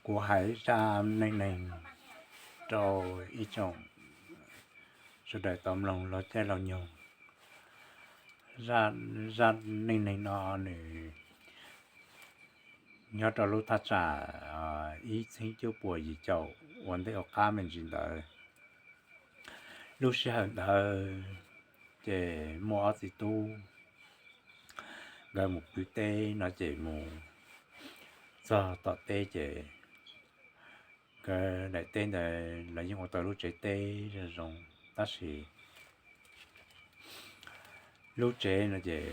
Kuv hais zaj neej neeg rau ib tsoom sawv daws tau mloog laug caij laug nyoog. Zaj neej neeg no nws nyob rau lub thaj tsam ib txhiab cuaj puas yim caum ua ntej ua qab me ntsis ntawd. Lub sij hawm ntawd ces muaj ob txiv tub, nkawd mus pw teb no ces mus txog tom teb ces nkawd daim teb ntawd lawv yeej ua tau lub tsev teb zoo zoo, tab sis lub tsev no ces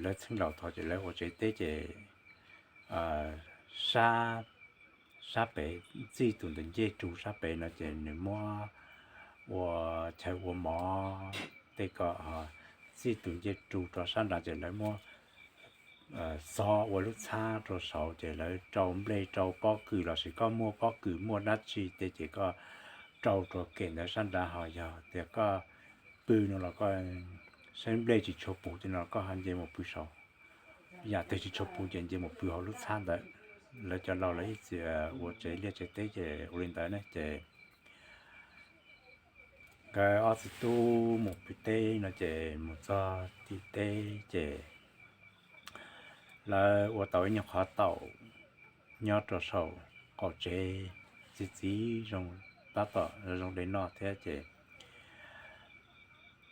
lawv txheej laus thaum ces lawv ua tsev teb ces sab, sab pem, txij tus ntawm ncej rug sab pem no ces nws muab ua chaw ua mov tej ko, txij tus ncej rug rau sab nrad ces lawv muab xov ua lub txhab rau saud ces lawv rau nplej rau pob kws los sis koj muaj pob kws muaj dab tsi tej ces koj rau rau kem ntawd sab nrad, ho yog tias koj pw no los koj saib nplej tsis tshua puv tej no los koj ho nce mus pw saud, yam twg tsis tshua puv ces nce mus pw hauv lub txhab ntawd. Lawv cov laus lawv ib txwm ua tsev liaj tsev teb ces ua li ntawd ne ces nkawd ob txiv tub mus pw teb no ces mus txog tim teb ces lawv ua tau ib nyuag qhov taum nyob rau saum qaum tsev, txiv txiv zoo, tab tom zoo li no thiab ces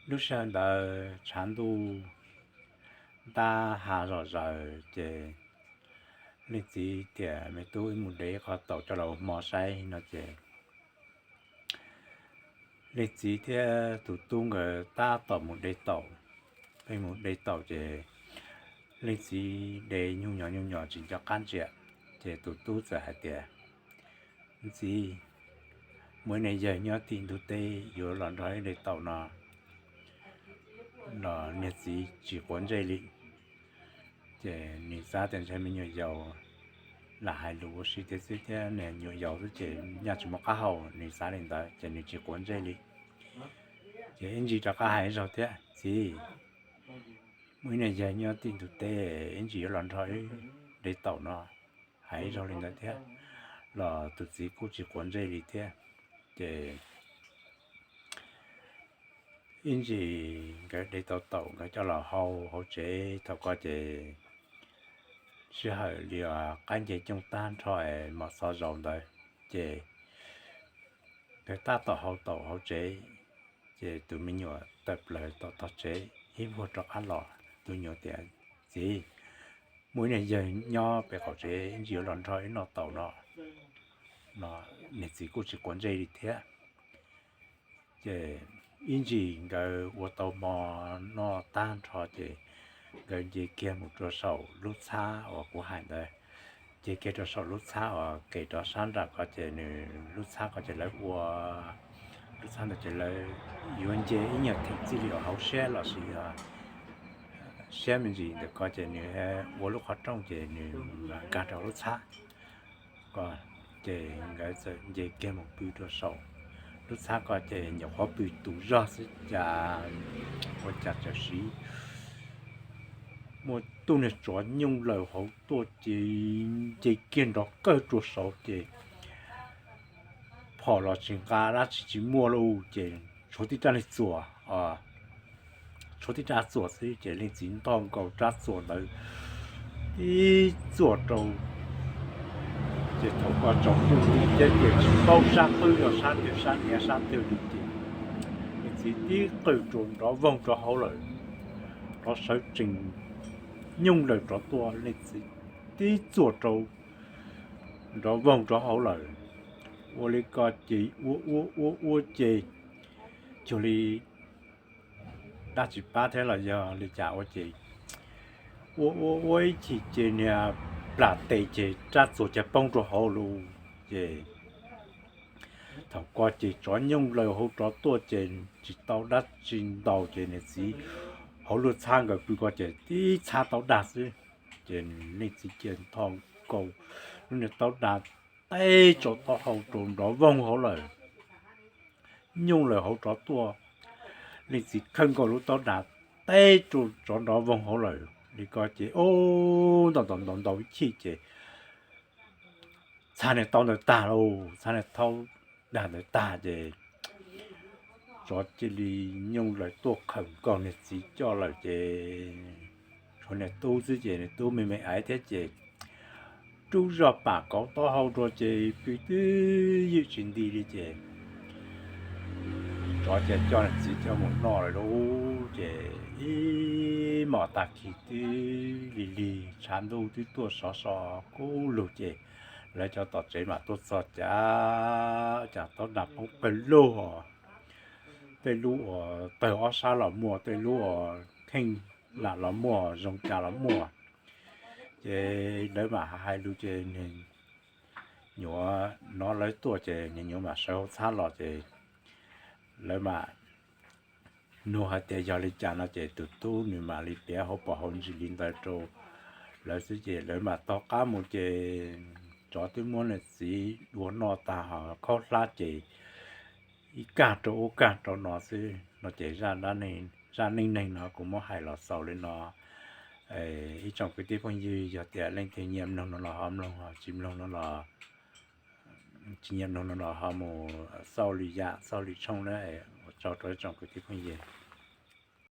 lub sij hawm ntawd tshav ntuj ntab hav zom zaws ces leej txiv tias, Me tub, wb mus de qhov taum coj los ua hmo saib no ces leej txiv thiab tus tub nkawd tab tom mus de taum. Pheej mus de taum ces leej txiv de nyuj nyos nyuj nyos tsis nco qab ntsia, ces tus tub txawm hais tias, Txiv, muaj ib niag yawg nyob tim ntug teb yuav los nrog wb de taum no los niag txiv tsis quav ntsej li. Ces nws xav tias ntshe me nyuam yaus lam hais lus ua si tiag xwb thiab, niag nyuam yaus xwb ces nyaj tsis muaj qab hau, nws xav li ntawd ces nws tsis quav ntsej li. Ces ib ntsis rov qab hais ib zaug thiab, Txiv, muaj ib niag yawg nyob tim ntug teb ib ntsis yuav los nrog wb de taum no. Hais ib zaug li ntawd thiab los tus txiv kuj tsis quav ntsej li thiab. Ces ib ntsis nkawd de tau taum nkawd coj los hau hauv tsev, thaum ko ces sij hawm li qaib nce cooj tag nrho es mos txo zaus ntawd ces nkawd tab tom hau taum hauv tsev, ces tus me nyuam tawm plaws tom tog tsev ib vuag rov qab los, tus nyuam tias, Txiv, muaj ib niag yawg nyob pem qaum tsev ib ntsis yuav los nrog wb noj taum no los niag txiv kuj tsis quav ntsej li thiab. Ces ib ntsis nkawd ua tau hmo noj tag nrho ces nkawd nce kiag mus rau saum lub txhab uas kuv hais ntawd. Nce kiag rau saum lub txhab uas kev rov sab nram ko ces nws lub txhab ko ces lawv ua, lub txhab ntawd ces lawv yuav nce ib nyuag theem txij li uas hauv siab los sis siab me ntsis ntawm ko ces nws ua lub qhov rooj ces nws nkag rau lub txhab ko. Ces nkawd txawm nce kiag mus pw rau saum lub txhab ko ces nyuam qhuav pw tus zog xwb cas ua cas txawm siv muaj tub niag tsov nyooj laws hauv tuaj ces nce kiag nrov kawg rau saud ces phom los tsis nqa dab tsi tsis muaj lauj ces tshuav tib rab niag txuas, tshuav tib rab txuas xwb ces leej txiv ntog nkaus rab txuas ntawd tib txuas rau ces thaum ko tsaus ntuj nti thiab ces tsis paub sab qwb yog sab twg sab niav sab twg li ces leej txiv tib qw rau nrov voog rau hauv lawm, nrov sawv tsees nyooj laws rov tuaj leej txiv tib txuas rau nrov voog rau hauv lawm. Ua li ko ces ua ua ua ua ces cuag li dab tsis pab thiab los yog li cas ua ces ua ua ua ib chim ces niag plam tes ces rab txuas cia poob rau hauv lawm ces thaum ko ces tsov nyooj laws hauv rov tuaj ces tsis tau dab tsi ntau ces niag txiv hauv lub txhab nkawd pw ko ces tib txhab taub dag xwb. Ces leej txiv cia nthos nkaus lub niag taub dag teb rau taub hau rau nrov voog hauv lawm. Nyooj laws hauv rov tuaj, leej txiv khawb nkaus lub taub dag teb rau tsov nrov voog hauv lawm li ko ces ub ntaus ntaus ntaus ntaus ib chim ces thaj niag taub ntawd tag lauj, thaj niag taub dag ntawd tag ces tsov cia li nyooj laws tuaj qhawm nkaus niag txiv coj lawm ces tshuav niag tub xwb ces niag tub me me aiv thiab ces rub zog pam kauv taub hau rau ces pw twb ywm tsis nti li ces tsov cia coj niag txiv coj mus noj lawm lauj. Ces ib hmos tag kis twb lig lig tshav ntuj twb tuaj sov so kub lug ces lawv cov tom tsev mam tuaj txog cas, cas taub dag poob pawg lug, tej lub uas tawg ob sab los muaj, tej lub uas kheej lam los muaj, zoo cas los muaj. Ces lawv mam hais lus ces nyuam no lawv tuaj ces nyuam mam sawv hauv txhab los ces lawv mam nug hais tias yog li cas no ces tus tub nws mam li piav hauv paus hauv ntsis li ntawd rau lawv xwb ces lawv mam taug qab mus ces tsov twb muab niag txiv dua noj tag ho khaub hlab ces ib kag rau ub kag rau no xwb no ces zaj neej neeg no kuv muab hais los xaus li no. Ib tsoom kwv tij phooj ywg yog tias leej twg nyiam mloog no los ho mloog, tsis mloog no los tsis nyiam mloog no los ho mus xauj lwm yam xauj lwm tshooj na. Ua tsaug rau ib tsoom kwv tij phooj ywg.